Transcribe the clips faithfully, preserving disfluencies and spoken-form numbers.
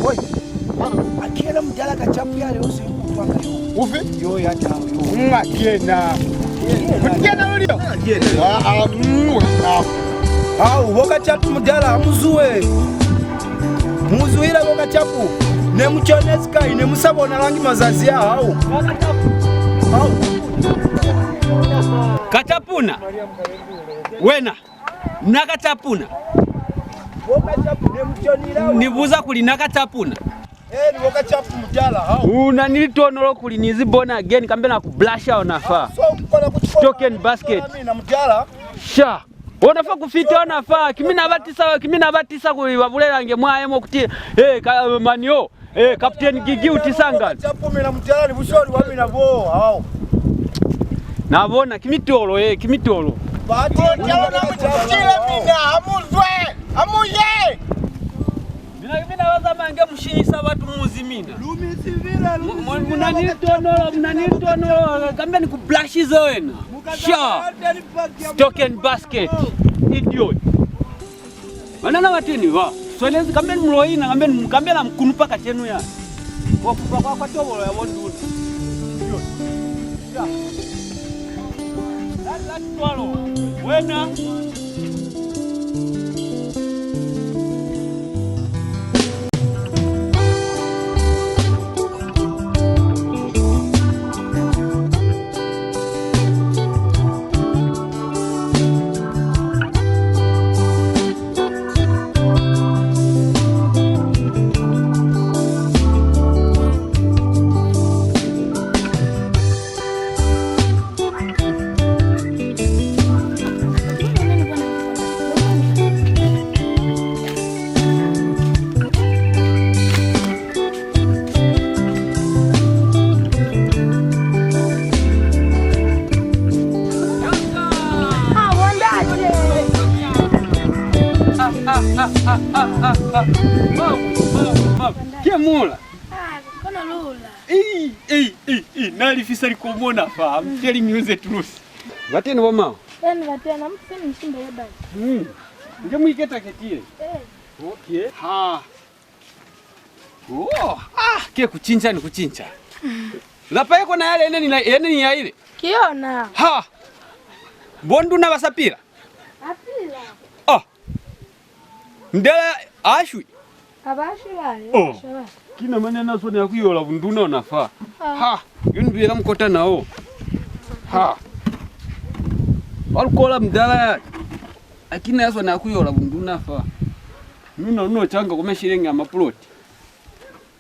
Oi, akiyena mudala Kachapu yale usi kutwanga yo. Ufi? Yo ya ta yo. Mwa kiyena. Kiyena. Kiyena luli yo. Kiyena. Ah, ah, mm, ah. Hau, bo Kachapu mudala, amuzuwe. Muzuwile bo Kachapu. Ne muchonezi kai, ne musabonalangi mazazi a hau. Hau. Kachapuna. Wena. Na Kachapuna. Ni buza kuli na Kachapuna. Eh, ni bo Kachapu mudala, hao. U na ni litonolo kuli ni zi born again, kambe na ku blusha ona fa. So, mkona kuti stock and basket. Mina mudala. Sha. Ona fa ku fita ona fa. Ki mina ba tisa, ki mina ba tisa kuli ba bulelange mwa emo kuti, eh, ka, manio. Eh, Captain Gigi u tisanga. Cha pumela mutala ni busholi wa mina bo, hao. Na bona, ki mitolo, eh, ki mitolo. Bati mutala na mutile mina, amuzwe, amuye. Mina, mina ba zamanga mu shiyisa batu muzi mina. Lumisi vila, mu na ni litonolo, mu na ni litonolo, kambe ni ku blushize wena. Sha. Stock and basket. Idiot. Banana ba teñi ba swanezi kambe ni muloi na kambe ni, kambe na mukunupa kacenu ya. Kwa kupa kwa, kwa tobolo ya bonduna. Idiot. Ya. La, la twalo. Wena. Kemula. Ah, kono lula. Ei, ei, ei, ei, na lifisa likomo na fa. I'm telling you the truth. Bateni bo mao. Eni batena mfini mshimbe yebali. Mm. Nge mu iketa ketile. Eh. Okay. Ha. Oh, ah, ke kucinca ni kucinca. Lapa ye kona yale ene ni la, ene ni yaile. Ki yona. Ha. Bonduna ba sa pila. A pila. Oh. Ndela ashwi. A ba ashwi bale. Oh. Ki na mane na swanela ku yola bunduna ona fa. Ah. Ha. Yo ni biyela mukotana wo. Ha. Wa lukola mudala ya. Akina ya swanela ku yola bunduna fa. Nuna uno changa kwa masheleñi a mapuloti.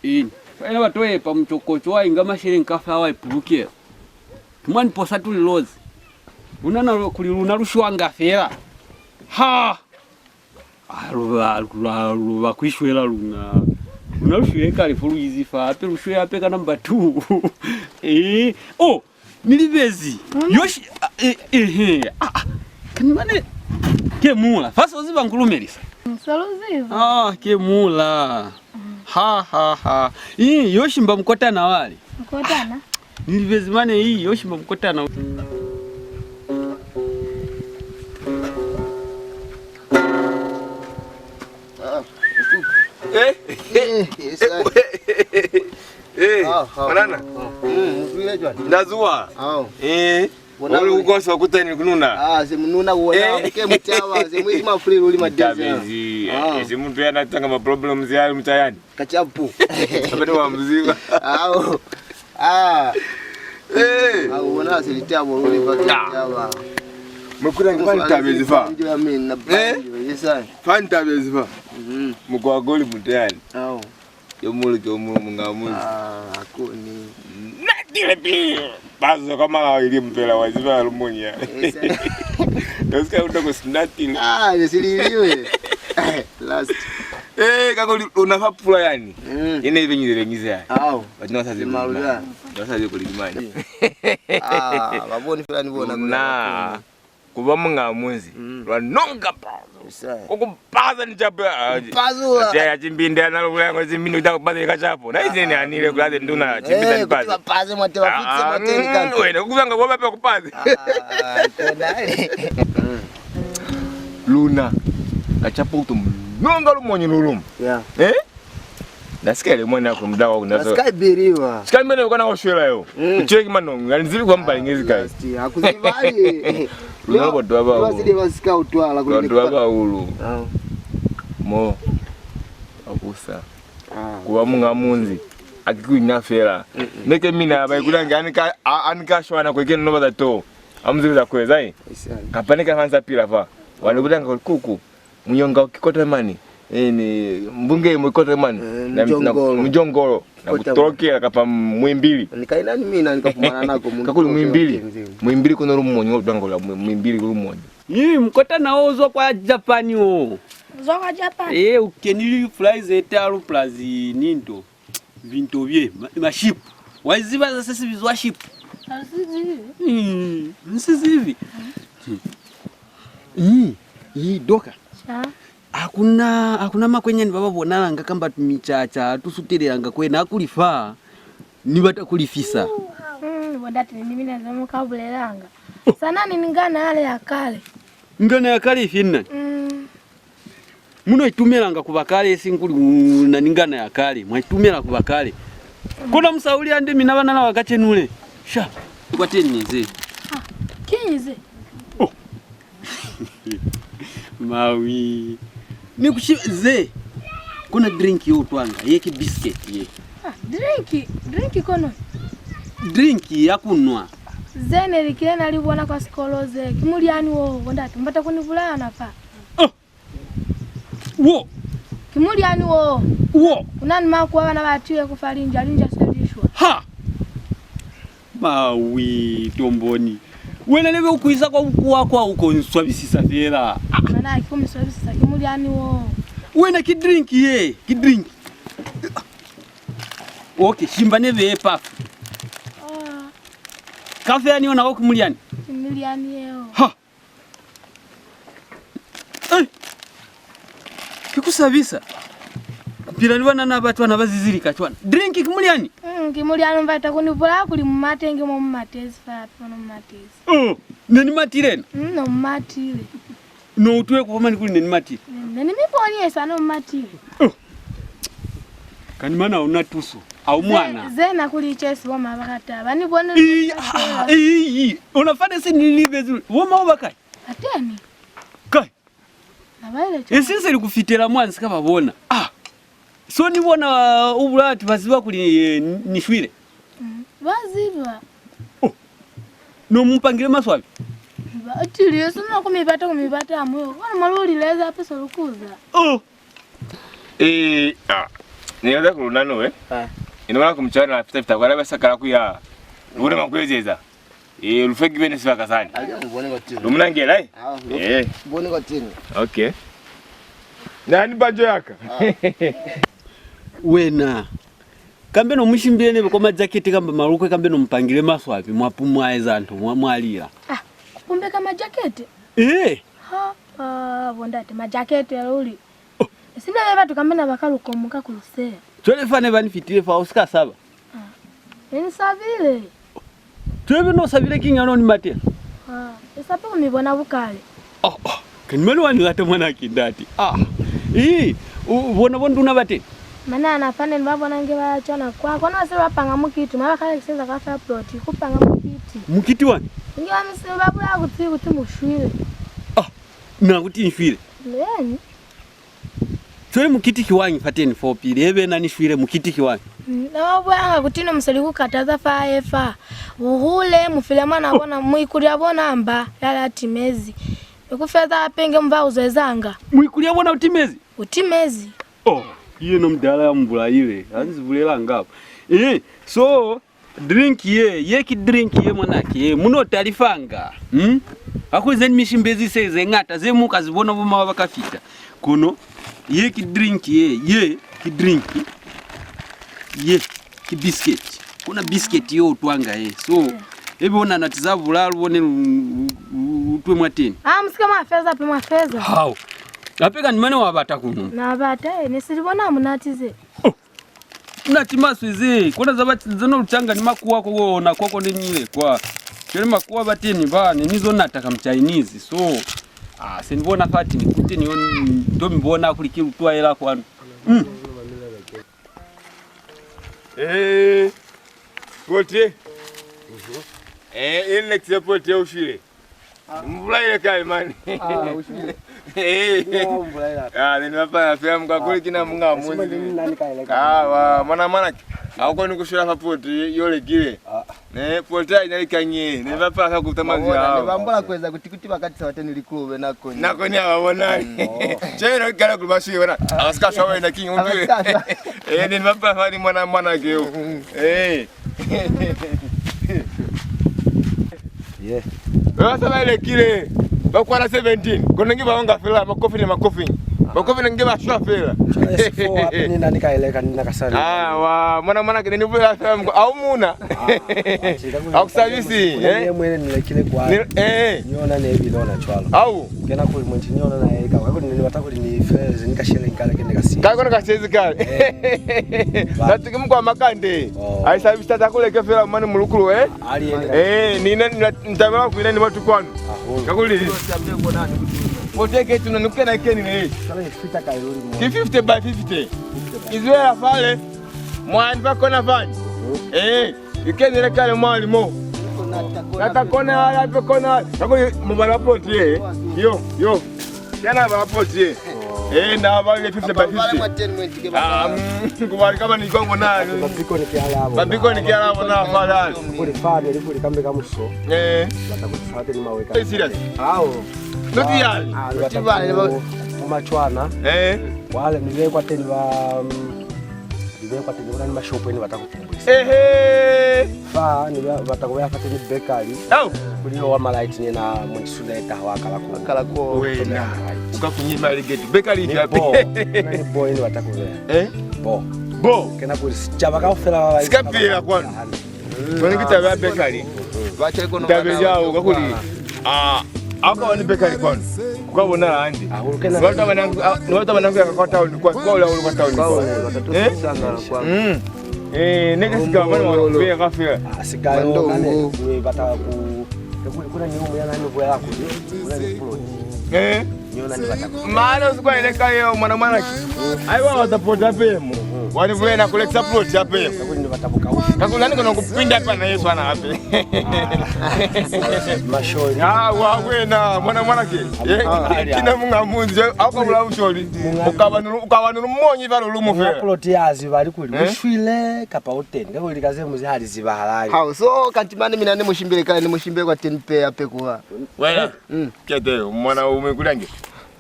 Ini. Fa ina ba to yepa mucokoco wa inga masheleñi ka fa wa ipulukela. Tumani posa tuli lozi. Una na kuli luna lu shwanga fela. Ha! A lu ba, lu ba, lu ba ku ishwela luna. Luna lu shwile kale fo lu izi fa, hape lu shwile hape ka number two. Eh, oh, ni libezi. Mm. Yoshi, ah, eh, eh, eh, ah, ah. Kani mane, ke mula. Fa so ziba nkulumelisa. Mm, so lu ziba. Ah, ke mula. Ha, ha, ha. Ii, yo shimba mukotana wale. Mukotana? Ni libezi mane ii, yo shimba mukotana. Ah, eh? Eh, yes, sir. Eh, ah, ah, mwanana. Mm, mzwile jwani? Ndazuwa. Ah. Eh. Bona uli kukosa kutani kununa. Ah, se mununa wona, eh, ke mutaba, se muizi mafulelo uli madezi. Tabezi, ah, eh, se muntu yana tanga ma problems ya mutayani. Kachapu. Abane wa muziba. Ao. Ah. Eh. Au bona se litabo uli pa taba. Mekuta ngifani tabezi fa. Eh? Fani tabezi fa. Mhm. Mukwa goli mutayani. Ao. Yo mulu, yo mulu, munga mulu. Ah, akoni. Natile pi. Bazo ka mala ili mpela wa ziba lumonya. Yes, sir. Yo sika uta ko sinatile. Ah, yo sililiwe. Last. Eh, kako una fa pula yani. Mm. Ine ibe nyile bengize yani. Ao. But no sa ziba. Maluda. No sa ziba kulimani. Ah, baboni fela ni bona. Na. Ku ba muñaa munzi, mm, lwa nonga pazo. Yes, sir. Ku ku paza ni chapo, ah, ku pazula. Ate ya chimbinde ana lubula ngo zimbinde uta ku paza ka chapo. Na ize ni anile kula ze nduna chimbinde ni paza. Ku paza mwate ba fitse mwate ni kanto. Wena ku zanga kwa ba ku paza. Ah, kona. Luna ka chapo uto nonga lumonyi lulumu. Yeah. Eh? Dasikele mwana ko muda wa kuna so. Sika beliwa. Sika mene ukana oshwela yo. Ucheki manongo, ngani zibi kwa mbali ngezi kai. Akuzibali. Luna bo dwa ba. Twazidi ba sika utwala kuli dwa ba ulu. Mo. Akusa. Kuba munga munzi. Akikuina fela. Neke mina ba ikulanga anika anika shwana kwekene no ba to. Amuzibiza kweza eh. Kapane ka hanza pila fa. Wale kutanga kuku. Munyonga kikota mani. Eh, ni mbunge mu kikota mani. Mujongolo. Na kutolokela kapa mwimbili. Ni kaina ni mina ni ka fumana nako mu. Kakuli mwimbili. Mwimbili kono lumonyo lutangula mwimbili lumonyo. Ni mukota na ozwa kwa Japan o. Ozwa kwa Japan. Eh, ukenili flies etalu plus ninto. Vinto vye ma, ma ship. Wa ziba za sesi bizwa ship. Asizivi. Mm, nsizivi. Mm. Yi, yi doka. Sha. Hakuna, hakuna makwenyani baba bonalanga kamba tumichacha tusutelelanga kwena akulifa. Ni bata kulifisa. Mm, bondate ni mina za mukabulelanga. Sana ni ngana yale ya kale. Ngana ya kale ifi nani? Mm. Muno itumelanga kuba kale, esi nkuli una ni ngana ya kale, mwa itumela kuba kale. Kona musa uli ande mina banana wa kacenu le. Sha, kwa teni ze. Ah, kiñi ze? Oh. Mawi. Ni kushi ze. Kuna drink yo utwanga, ye ki biscuit ye. Ah, drink, drink kono. Drink ya kunwa. Ze ne li kile na li bona kwa sikolo ze, ki mulyani wo, bondate, mbata kuni bulaya na fa. Oh. Wo. Ki mulyani wo. Wo. Kuna ni makuwa bana ba tile ku fa linja, linja se li shwa. Ha! Mawi, Tomboni. Wena nebe ukuisa kwa bukuwa kwa uko nswabisisa fela. Ah. Mana ki ku mi swabisisa, ki mulyani wo. Wena ki drink ye, ki drink. Okay, shimba nebe ye pafu. Ah. Kafe yani yona wo ki mulyani. Ki mulyani yeo. Ha! Eh! Ki ku sabisa. Ku pila ni banana batu bana ba zizilika cwana. Drink ki mulyani? Mm, ki mulyani, mbata kuni bulaya kuli mu mate nge mo mu matezi fa, hape mo mu matezi. Oh, ne ni matile na? Mm, no mu matile. No utwe ku mani kuli ne ni matile? Ne, ne ni mi boni esa no mu matile. Oh. Kani mana una tuso. Au mwana. Ze, ze na kuli chesi bo ma ba kata. Ba ni bone. Ii, ii, ii. Ona fane se ni libezi. Bo ma ba kai? Ateni. Kai? Na ba ile. Esi se li ku fitela mwa nsi ka ba bona. Ah. So ni bona, uh, u bulati ba ziba kuli, eh, ni, ni shwile. Mm. Ba ziba. Oh. No mu pangile maswabi. Ba tili, so na ku mi bata, ku mi bata amu. Kona mwa lu lileza hape so lu kuza. Oh. Eh, ah. Ni leza ku luna no, eh? Ah. Ino mwana ku mchana fita fita kwa laba sakala ku ya. Luna makwezeza. Eh, lu fe kibene sibaka sani. Aja mbone kwa tini. Lu mu nangela, eh? Ah, lu, eh, mbone kwa tini. Okay. Na ni banjo ya ka. Ah. Wena. Kambe no mu shimbile nebe kwa majakete kamba malukwe kambe no mu pangile maswabi, mwa pumwa eza nto, mwa, mwa lila. Ah, ku pumbeka majakete? Eh. Ha, ah, bondate, majakete luli. Oh. Sina be batu kambe na ba ka lu komoka ku lu seya. Cwale fa ne ba ni fitile fa, u si ka saba. Ah. Ne ni sabile. Cwale be no sabile kiñi ha no ni matela? Ah, ni sabe ku mi bona bukale. Oh, oh. Kani mane wa ni lata mwana ki ndate. Ah. Ii, u bona bo nduna ba teñi. Manana fa ne ni ba bona nge ba cwana kwa. Kono se ba panga mukiti, mwa ba ka lekiseza kaufela ploti, ku panga mukiti. Mukiti wani? Nge ba mi se ba bulaya kuti, kuti mu shwile. Ah, na kuti ni shwile. Leni? Cwale mukiti ki wañi fateni fo pili, ebe na ni shwile, mukiti ki wañi? Mm, na ba bulanga kuti no musali ku kataza fa hae fa. Buhule, mu file mwana bona, muikulu ya bona mba, ya la timezi. Ni ku feza hape nge mu ba uzwezanga. Muikulu ya bona u timezi? U timezi. Oh, yeno mudala ya mu bulaile, ha nzi bulelanga apa. Eh, so, drink ye, ye ki drink ye mwanake, ye, mu no talifanga. Hmm? Ha ku ze ni mishimbezi se ze ñata, ze mu ka zi bona bo mawa ba ka fita. Kono, ye ki drink ye, ye ki drink. Ye ki biscuit. Ku na biscuit yo utwanga ye. So, ebe ona nati za bulalu bone lu, lu, lu utwe mwateni. Ah, mu si ke mwa feza pe mwa feza. Hao. Hape kani mane wa bata ku nwa? Na bata, eh, ne si li bona munati ze. Oh. Nati maswe ze, kona za ba, za no lutanga ni makuwa ko ona, kwa ko ne ni ile kwa. Cwale makuwa ba teni ba, ne ni zo nata ka mu Chinese, so. Ah, se ni bona fati ni kute ni yo ni to mi bona kuli ki lutwaela kwanu. Mm. Eh, Pote. Eh, ili next Pote u shwile. Ni mu bulaile kale mani. Ah, u shwile. Eh. Wa mu bulaila. Ah, ne ni bapala fela muka kuli ki na muñ'a munzi. Awa, mwana, mwanake. Ha u koni ku shwela fa Pote yo lekile. Ah. Ne, Pote ha i na likanye. Ne ni bapala fa ku tamazwi hao. Ne ba ambola ku eza kuti, kuti ba katisa bateni likulube nakoni. Nakoni ha ba bonali. Cwale no kala kuli ba shwile bona. Ha ba si ka shwa wena, King, u mpile. Eh, ne ni bapala fa ni mwana, mwanake yo. Eh. Yeah. Ba sa ba lekile, ba kwana seventeen. Kono nge ba onga fela makofi ni makofi. Makofi nge ba shwa fela. Cwale sifo hape ni na ni ka ileka ni na ka sali. Ah, wa, mwana, mwanake, ne ni bulela fela muko, au muna. Ah, au ku sabisi, eh? Ye mwene ni lekile kwa. Ni, eh. Ni yona ne bile ona cwalo. Au. Kena kuli mwendi ni yona na ileka. Kwa kuli ne ni bata kuli ni feleleze ni ka shele kale ke ne ka si. Ka kona ka sezi kale. Eh. Na tiki mukwa makande. Oh. Ai sabisi tata ku leke fela mane mulukulu, eh? Ali ene. Eh, ni na, ni na, ni tabela ku ina ni batu kwanu. Ahulu. Kakuli. Pote ke tuna ni kena keni ne. Kale fita ka luli mo. Ki fifty by fifty. Izwela fale. Mwani pa kona fani. Eh, i kenile kale mwali mo. Na ta kona ya pe kona. Kakuli mubala poti ye. Yo, yo. Yana ba poti ye. Eh, na ba le fifty by fifty. Ah, mm, kubali kama ni kwa mona. Babiko ni kiala abo. Babiko ni kiala abo na fala. Kuli fa ni kuli kambe ka muso. Eh. Bata kuti fa teni mawe ka. Eh, serious? Ao. Not yali. Ah, bata kuti ba ku macwana. Eh. Wale ni be kwa teni ba, mm, ni be kwa teni, kuna ni mashopo ni bata ku pumbulisa. Ehe. Fa ni ba, bata ku beya fa teni bakery. Au. Kuli yo wa malaiti ni na mwendi sunda eta wa kala ku. Kala ku. Wena. U ka kunyima ligeti. Bakery ni ipi hape? Bo. Kuna ni bo ni bata ku beya. Eh? Bo. Bo. Kena kuli sicaba kaufela ba ba si ka pila kwanu. Sone ki taba ya bakery. Tabe jao kakuli, ah, a ka wani bakery kwanu. Ku ka bona hande. Ni batu ba nanga, ah, ni batu ba nanga kwa town kwa, kwa ula kwa town kwa. Eh? Mm. Eh, ne ke sika bana wa beya ka fela. Ah, sika yo mane, ni bata ku, ku, kuna ni umu ya na ni boya ku, kuna ni plot. Eh? Mane usikweleka yeo mwana mwanake. Aiwa, wa ta plot hape mo. Wani bulela ku lekisa plot hape mo. Kakuli nani kono ku pinda pana Yesu ana hape. Masholi. Ah, wa wena mwana mwanake. Eh, kina munga munzi au ka bula usholi. Ukaba nulu, ukaba nulu monyi ba lulu mu fela. Plot ya ziba likuli ushwile kapa u tende kuli kaze muzi hali ziba halali. Hao, so kanti mane mina ne mushimbile kale, ne mushimbile kwa ten pe hape kuwa. Wena. Mm. Kete, mwana ume kulange.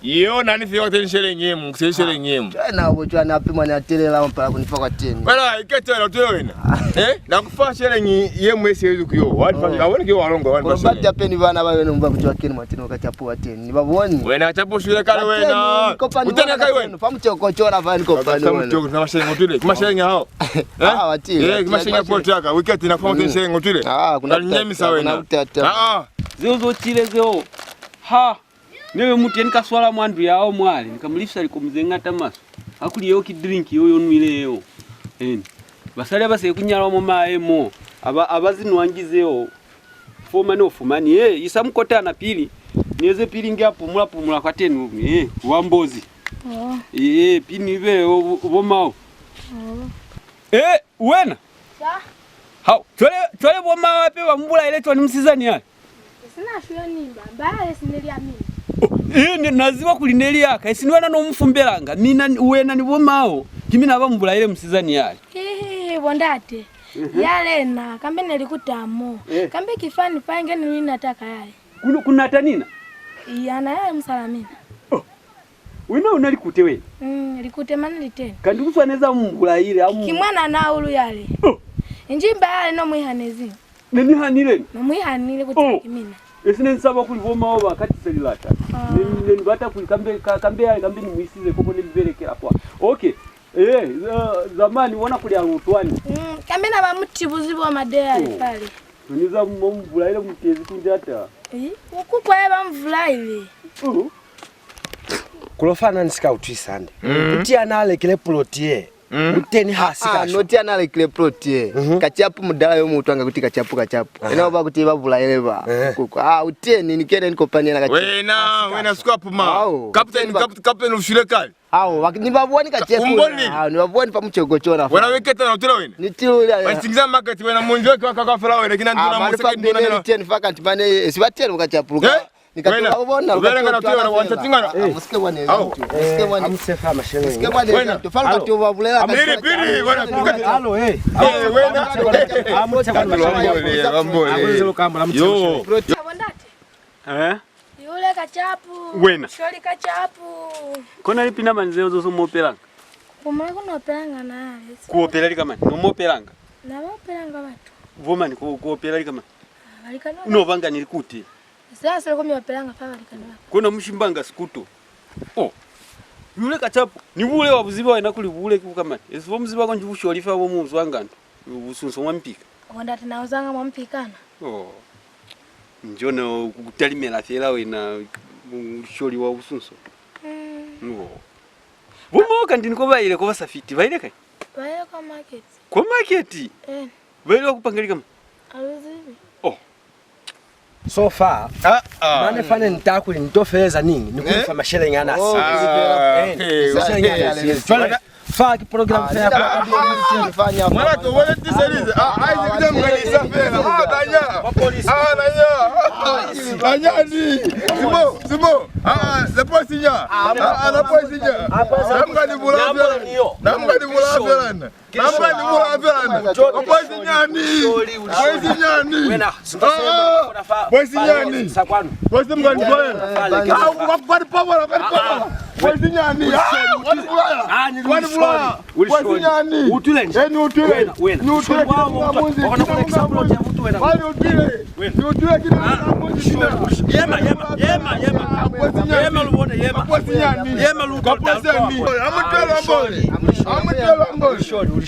Yo, na ni fiwa ten shilling ye mu, ten shilling ye mu. Cwana bo cwana hape mwana ya telela mpala ku ni fa kwa ten. Wala, ikete wena, tuyo wena. Eh? Na ku fa shilling ye mu esi ku yo. Wa ni fa, ka wona ke wa longa, wa ni fa shilling. Ba ta pe ni bana ba wena mba kujwa keni mwatino ka chapu wa ten. Ni ba boni. Wena chapu shwile kale wena. Utena kai wena. Fa muteko chola fa ni kopani wena. Fa muteko na mashilling utile. Ki mashilling hao. Eh? Ah, wa tile. Eh, ki mashilling ya plot ya ka. Ikete na fa ten shilling utile. Ah, kuna nyemisa wena. Ah, ah. Zeo zo tile zeo. Ha, nebe mutu ye ni ka swala mwa ndu ya hao mwale, ni ka mu lifisa likomu ze ñata maswe. Kakuli yeo ki drink yeo yo nwile yeo. Eni. Basali ha ba se ku nyalwa mwa maemo, ha ba, ha ba zi nwangi zeo. Fo mane u fumani. Eh, isa mukotana pili. Ni eze pili nge a pumula, pumula kwa ten room. Eh, wa mbozi. Oh. Eh, pili ni be bo, bo mao. Oh. Eh, wena. Sa? Hao, cwale, cwale bo mao hape ba mu bulaile cwani musizani yale? Sina shwile ni mba, mba yale si ne li ya mina. Oh, eh, ne, na ziba kuli ne li ya ka, esi ni wena no mu fumbelanga, mina, wena ni bo mao, ki mina ba mu bulaile musizani yale. He, he, he, bo ndate. Yale na, kambe ne li ku tamo. Eh. Kambe ki fani fa inge ni lu inata ka yale. Ku, ku nata nina? Iya, na yale musala mina. Oh. Wena u na likute wena? Mm, likute mane li teni. Kanti ku swaneza mu bulaile ha mu. Ki mwanana hahulu yale. Oh. Inji mba yale no mu ihanezi. Ne ni hanile ni? No mu ihanile kuti ki mina. Esi ne ni saba kuli bo mao ba ka tisa lilata. Ah. Ne, ne ni bata kuli kambe, ka, kambe yale kambe ni mu isize koko ne ni belekela kwa. Okay. Eh, za, zamani bona kuli ha lu utwani. Mm, kambe na ba mu tibuzi bo madeya le pale. Ni za mu, mu bulaile mutezi ku njata. Eh, u kukwa ba mu bulaile. Uh. Kulofana ni si ka utwisa hande. Mm. Kuti ya na lekile plot ye. Mm. Uteni ha si ka shwa. Noti ana lekile plot ye. Mhm. Kachapu mudala yo mu utwanga kuti Kachapu, Kachapu. Aha. Ina ba kuti ba bulaele ba. Eh. Kuku. Ah, uteni ni kene ni kopanyela Kachapu. Wena, wena si ka puma. Captain, Captain u shwile kale. Ao, ni ba boni Kachapu. Umboni. Ao, ni ba boni pa muchoko chona. Wena weketa na utela wena. Ni tilule. Wa singiza market wena munzi wake wa kakafela wena kina nduna museke nduna. Ni ten fa kanti mane si ba ten Kachapu. Eh? Ni ka tula bona, ubele kana tula wa ntatingana. Musike bwa neza. Musike bwa neza. Amusefa mashele. Musike bwa neza. Wena. Tufana ka tuba bulela. Amiri pili wena. Alo, eh. Eh, wena. Amusefa mashele. Ambole, ambole. Yo. Eh? Yule Kachapu. Wena. Sholi Kachapu. Kona lipi na manzeo zo mopelanga? Kuma kunopelanga na. Kuopela lika mani? No mopelanga? Na mopelanga batu. Vomani ku, kuopela lika mani? Balikana. No banga ni likute. Sasa sile kumi opelanga fa balikana. Kona mushimbanga sikuto. Oh. Yule Kachapu, ni bule wa buziba wena kuli bule ki bukamani. Esi bo muziba konji busholi fa bo muzwanga nto. Busunso mwa mpika. Ko ndate na uzanga mwa mpikana. Oh. Njona kutalimela fela wena musholi wa busunso. Mm. Oh. Bo mo kandi ni ko ba ile ko ba sa fiti, ba ile kai? Ba ile kwa market. Kwa market? Eh. Ba ile ku panga lika mani? Aluzibi. Oh. So far, mane fane nta kuli nto feleza niñi ni kufa masheleñi ana si. Eh, masheleñi ana si. Cwale, fa ki program fela kwa. Mwana to wele tiselize. Ah, ai zikile mkanisa fela. Ah, nanya. Ah, nanya. Nanya ni. Simo, Simo. Ah, the boss nya. Ah, the boss nya. Namka ni bula fela. Namka ni bula fela na. Namba ni bula fela na. Boys nyani. Boys nyani. Wena, ah, boys nyani. Boys mngani bola. Ah, kwa, kwa ni pobola, kwa ni pobola. Boys nyani. Ah, kwa ni bulaya. Kwa ni bulaya. Boys nyani. Utule nje. Eh, ni utule. Wena, wena. Ni utule kina muna munzi. Wakona kulekisa plot ya mtu wena. Kwa ni utule. Ni utule kina muna munzi. Yema, yema, yema, yema. Boys nyani. Yema lubone, yema. Boys nyani. Yema lubone. Boys nyani. Amutwela mbole. Amutwela mbole.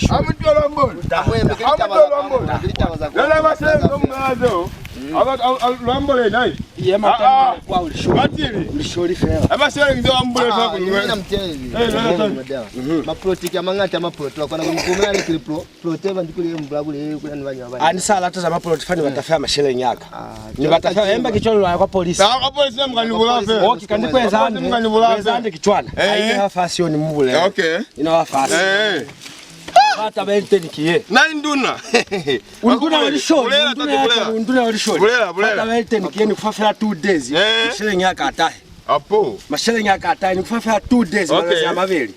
Amutwela mbole. Amutwela mbole. Lele basele ndo mnazo. Aba, lwambole naye. Yema. Ah, ah. Kwa ulisholi. Batili. Ulisholi fela. Aba sele ndio ambole fa kunwe. Mina mtezi. Eh, lele tani. Mapolitiki amangata mapolitiki kwa na kumkumela ni kili pro. Plot eba ndi kuli mbula kuli kuna ni banywa bali. Ani sa lata za mapolitiki fani bata fela masheleñi aka. Ni bata fela emba kicholo lwa kwa polisi. Sa kwa polisi na mkani bula fela. Okay, kandi kweza ande. Kweza ande kichwana. Eh. Ayi na fasi yo ni mubule. Okay. Ina wa fasi. Eh. Bata ba enteni kiye. Na induna. Unduna wa lisholi, unduna wa lisholi. Bulela, bulela. Bata ba enteni kiye ni kufa fela two days. Eh. Masheleñi aka atahe. Apo. Masheleñi aka atahe ni kufa fela two days, okay, malazi a mabeli.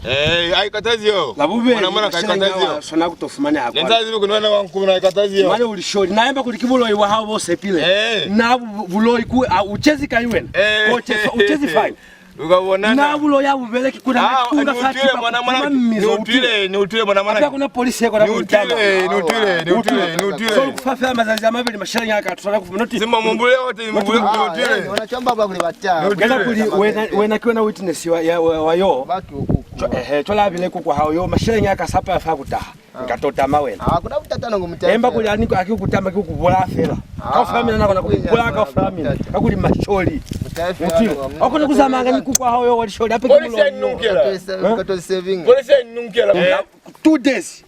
Eh, aikatazi yo. La bubeli, mwana, mwana masheleñi aikatazi yo. Sona kuto fumaneha kwa. Ntazi ku nwana wa nkuna aikatazi yo. Mane ulisholi. Na emba kuli ki buloi bwa hao bo sepile. Eh. Na bu-, buloi ku, a, uchezi kai wena? Eh. Ko uchezi, uchezi fine. Ukabona na bulo ya bubeleki kuna matunga fa tipa mwana mwana. Ni utwile, ni utwile mwana mwana. Apa kuna polisi yako na. Ni utwile, ni utwile, ni utwile, ni utwile. So kufa fela mazazi a mabeli masheleñi aka tusana kufa noti. Sima mumbule wote ni mumbule ni utwile. Ona chamba bwa kuli bata. Kana kuli wena, wena kiwena witness wa, ya, wa, wa yo. Batu kuku. Eh, eh, chola abile kuku hao yo masheleñi aka sapa fa kutaha. Nga to tama wena. Ah, kuna butata nangu mutaya. Emba kuli ani aki kutama ki kubula fela. Ka ufamina nako na kubula ka ufamina. Ka kuli masholi. Mutaya fela. Akona kuzamanga ni kuku hao yo wa lisholi ape. Polisi ya nunkela. Ka to saving. Polisi ya nunkela. Two days.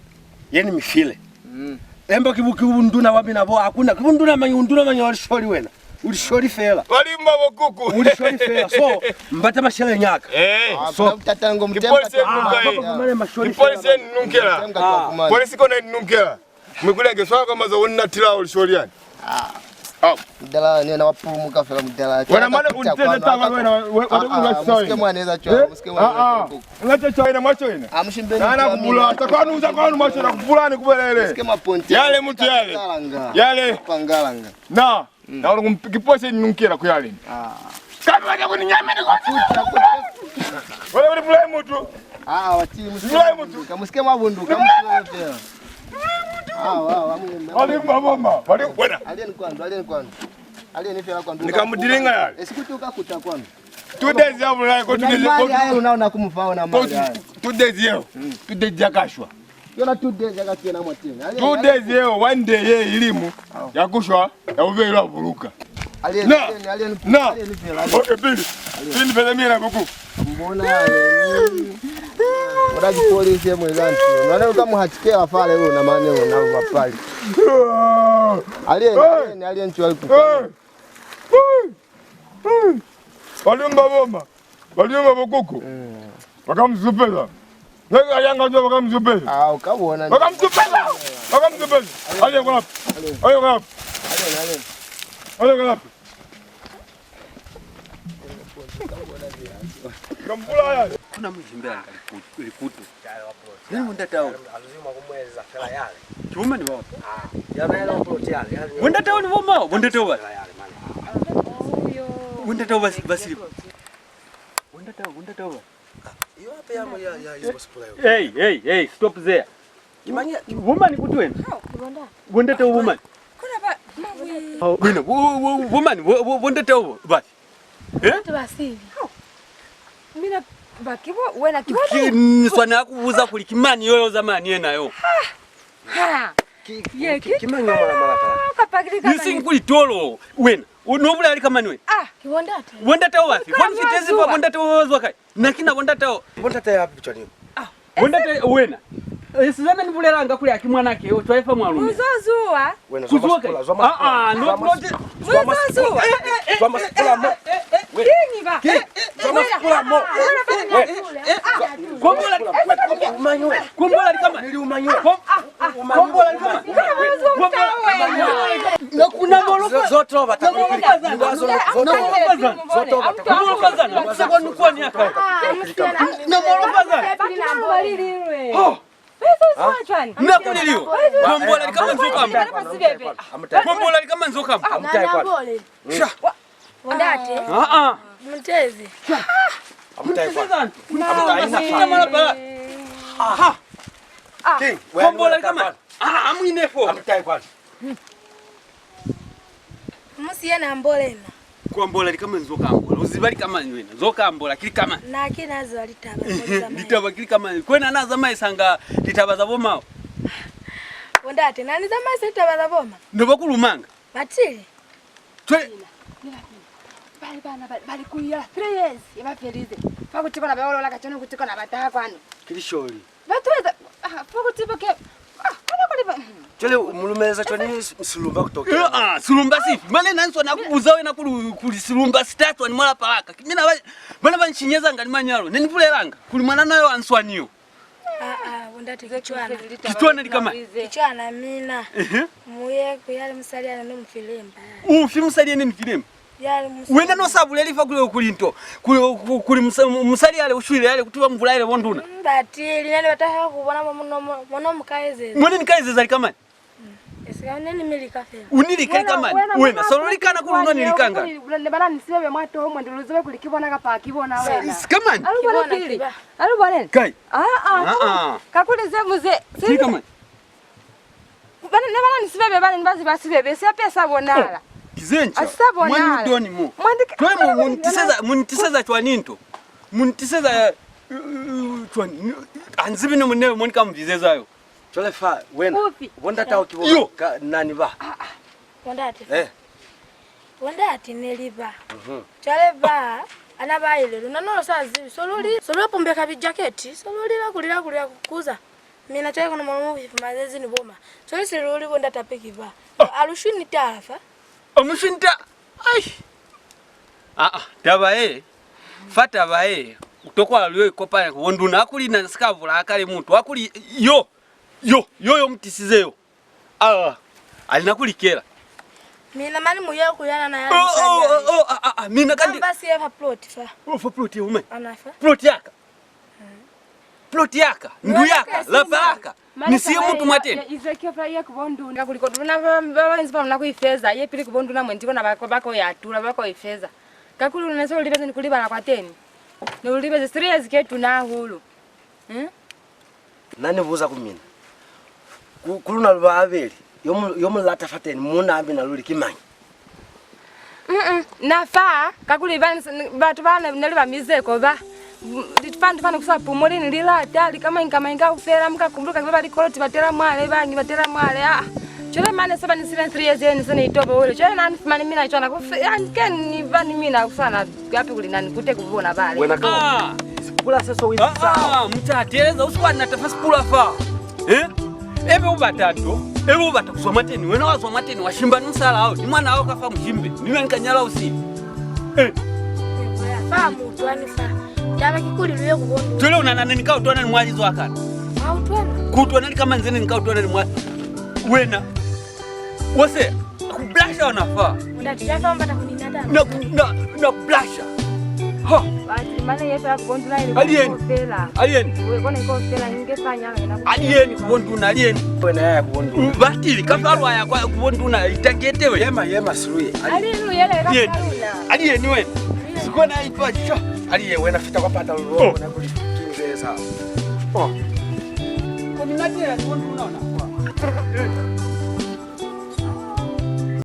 Yeni mifile. Mm. Emba ki bu-, ki bunduna wa mina bo akuna. Ki bunduna manyi, unduna manyi wa lisholi wena. Ulisholi fela. Walimba bo kuku. Ulisholi fela. So, mbata masheleñi aka. Eh. So, tatango mtemba. Kipolisi nunka ye. Kipolisi nunkela. Polisi kona nunkela. Mwikulenge swaka mazo wonna tila ulisholi yani. Ah. Mudala nena wapulumuka fela mudala. Wena mane untete taba wena, wena. Musike mwana eza chwa, musike mwana. Ah, ah. Ngacho chwa wena mwacho wena. Amushimbeni. Nana kubula, takwanu uza kwanu mwacho na kubula ni kubelele. Musike maponti. Yale mutu yale. Yale. Pangalanga. Na. Na uri kumpiki pose ni nunkela ku yale. Ah. Kama wale kuni nyame ni kwa. Wale kuni bulai mutu. Ah, wati musike mabunduka, musike mabunduka, musike mabunduka. Ah, wa, wa, mu. Wale maboma, wale wena. Alien kwandu, alien kwandu. Alien fela kwandu. Nikamudilinga yale. Esikuti ukakuta kwandu. Two days ya bulai ko, two days ko. Mali ayo unaona kumufa ona mali ayo. Two days yeo. Two days ya kashwa. Yona two days yakachena mwateni. Two days yeo, one day ye ilimu ya kushwa, ya ubelwa buluka. Na, na. Okay, pili. Pili pele mina kuku. Mbona ale. Ka ki polisi ye mwe kanti. Mane ka mu hatike wa fale luna mane luna lu bapali. Alien, alien, alien, cwale ku. Balimu ba boma, balimu ba bokuku, ba ka mu supeza. Ne ka yanga nzo ba ka mu supeza. Ah, u ka bona. Ba ka mu supeza. Ba ka mu supeza. Ale kwa. Ale kwa. Ale kwa. Ale kwa. Ka mu bulaya. Kuna mu zimbelanga likutu, likutu. Nani bo ndataho? Ki bo mañi bao? Bo ndataho ni bo maho? Bo ndataho ba? Bo ndataho ba, ba silipo. Bo ndataho, bo ndataho ba? Hey, hey, hey, stop there. Bo mañi kuti wena? Bo ndataho bo mañi? Wena, bo, bo, bo mañi? Bo, bo, bo ndataho ba? Eh? Batu ba sili. Mina ba ki bo, wena ki bo. Ki, ni swanela ku buza kuli ki mañi yo, yo zamaya ni yena yo. Ha. Ki, ki, ki mañi yo mala, mala ka? Kapa kili ka mañi. Ni siñi kuli tolo, wena. U no bulela lika mañi wena? Ah, ki bo ndate. Bo ndate ba fi? Bo ni fitezi fa bo ndate ba zwa kai? Na ki na bo ndate. Bo ndate ya bicwa ni. Ah. Bo ndate wena. Eh, sizana ni bulelanga kuli a ki mwanake yo, cwale fa mwalume. Uzo zuwa. Wena, zwa masipula, zwa masipula. Ah, ah, no, no. Zwa masipula. Zwa masipula mo. Kiñi ba? Zwa masipula mo. Kombola, kombola. Kombola lika mañi? Nili umañi? Kombola lika mañi? Kombola lika mañi? Na kuna molo. Zo, zo toba ta. Zo, zo toba. Zo toba ta. Kombola lika mañi? Kombola lika mañi? Na molo. Oh. Na kuli liyo. Kombola lika mañi nzo ka ambola. Kombola lika mañi nzo ka ambola. Amutai kwani. Sha. Bo ndate. Ah, ah. Mutezi. Sha. Amutai kwani. Mutezi zani? Amutai na fa. Aha. King, kombola lika mañi? Ah, amuine fo. Amutai kwani. Mu siye na ambola na. Ku ambola lika mañi nzo ka ambola? U ziba lika mañi wena? Nzo ka ambola ki lika mañi? Na ki na ziba litaba. Ehe, litaba ki lika mañi? Kwena na zamaisanga litaba za bo mao. Bo ndate, na ni zamaisa litaba za bo ma. Ne ba ku lumanga. Batili. Cwale. Bali bana ba, bali ku ya three years ye ba felize. Fa kuti kona ba olola kacenu kuti kona ba taha kwanu. Ki lisholi. Batu ba eza, ah, fa kuti ba ke, ah, kona kuli ba, hmm. Cwale u mu lumeleza cwani s-, silumba ku tokela? Eh, ah, silumba sifi? Mane na nswana ku buza wena kuli, kuli silumba si ta cwani mwa lapa la ka. Ki mina ba, bana ba nshinyezanga ni manyalo. Ne ni bulelanga kuli mwanana yo a nswani yo. Ah, ah, bo ndate, ki cwana. Ki cwana lika mañi? Ki cwana mina. Ehe. Mu ye ku yale musali ya ne ni mu file mba. Ufi musali ya ne ni file mba? Yale musali. Wena no sa buleli fa kuli, kuli nto, kuli, ku-, kuli musa-, mu-, musali yale u shwile yale kuti ba mu bulaile bo nduna. Mm, batili, ne ni bata ku bona mo, mo, mo, mo no mu ka ezeza. Mo ne ni ka ezeza lika mañi? Esi ka ne ni mi lika fela. U ni lika lika mañi? Wena, wena, wena, so lu likana kuli u no ni likanga. Ne ba na ni sibebe mwa toho mwendi lu zibe kuli ki bona kapa ki bona wena. Sika mañi? A lu bone pili. A lu bone. Kai? Ah, ah. Ah, ah. Kakuli ze mu ze. Ki lika mañi? Bana, ne ba na ni sibebe, bana ni ba ziba sibebe, se pe sa bonala. Oh, ki ze nca. A si sa bonala. Mwendi u doni mo. Mwendi ka. Cwale mu, mu ni tiseza, mu ni tiseza cwani nto? Mu ni tiseza, uh, uh, cwani? A ni zibi ne mo, ne mo ni ka mu bizeza yo. Cwale fa, wena, bo ndataho ki bo ka nani ba? Ah, ah. Bo ndate. Eh. Bo ndate ne li ba. Mhm. Cwale ba, ana ba ile, luna no lu sa zibi. So lu li, so lu pumbeka bijaketi, so lu lila, ku lila, ku lila, ku kuza. Mina cwale kono mwa mu fumazezi ni bo ma. Cwale si lu li bo ndate pe ki ba. A lu shwi ni tala fa. A mu shwi ni ta-, ai. Ah, ah, taba ye, fa taba ye, u tokwa lu yo ikopanya ku bo nduna, kuli na si ka bulaya kale mutu, akuli yo, yo, yo, yo mu tisize yo. Ah, a li na ku likela. Mina mane mu ye ku yena na ya. Oh, oh, oh, oh, ah, ah, ah, mina kandi. Amba siye fa plot fa. Oh, fa plot ye, ume. Ana fa. Plot ya ka. Plot ya ka, ndu ya ka, lapa la ka. Ni siye mutu mwateni. Ize ke fa ye ku bo nduna. Kakuli ko luna ba, ba, ba inzi ba luna ku ifeza, ye pili ku bo nduna mwendi kona ba, ba ko ya tula, ba ko ifeza. Kakuli luna se lu libezi ni ku libala kwateni. Ne lu libezi three years ke tuna hahulu. Hmm? Na ni buza ku mina. Ku, ku luna lu ba babeli, yo mu, yo mu lata fateni, muuna a mina luli ki mañi? Mm-mm. Na fa, kakuli ba, batu ba ne, ne li ba mizeko ba, m-, li, fantu fani ku sa pumuli ni lilata, li kamañi kamañi kaufela, mu ka kumbuluka ki ba ba likoloti ba tela mwale, bañi ba tela mwale, ah. Cwale mane se ba ni sile three years ye ni se ni itobowele. Cwale na ni fumani mina cwana ku fe, ya, ke ni ba ni mina ku swana, hape kuli na ni kute ku bona bale. Wena ka. Ah. Pula se so wizisa. Ah, ah, mutate, eleza, usikuwa nata fa sipula fa. Eh? Ebe u bata to, ebe u bata kuzwa mwateni, wena wa zwa mwateni, wa shimba ni musalaa hao, ni mwanaa hao kafa mushimbe, ni lwe ni ka nyala usi. Eh. Fa mutwani fa. Taba ki kuli luye ku bo ndu. Cwale u nahana ne ni ka utwana ni mwa lizo a kana? Wa utwana? Ku utwana ni kama nze ne ni ka utwana ni mwa. Wena. Wose, ku blasha ona fa. Ndati ya fa mbata ku ni nata. Na, na, na blasha. Ha. Bati mane ye fa ku bo nduna ile. Alien. Fela. Alien. Uwe kone ko fela inge fa nyala ina. Alien ku bo nduna, alien. Wena ya ku bo nduna. Batili, ka fa lwa ya kwa ku bo nduna, itangete we. Yema, yema, suluye. Alien. Alien, yele ka fa luna. Alien we. Sikona itwa sho. Alien, wena fita kwa pata lo, oh, bona kuli kinzeza. Oh. Ko ni natela ku bo nduna ona kwa.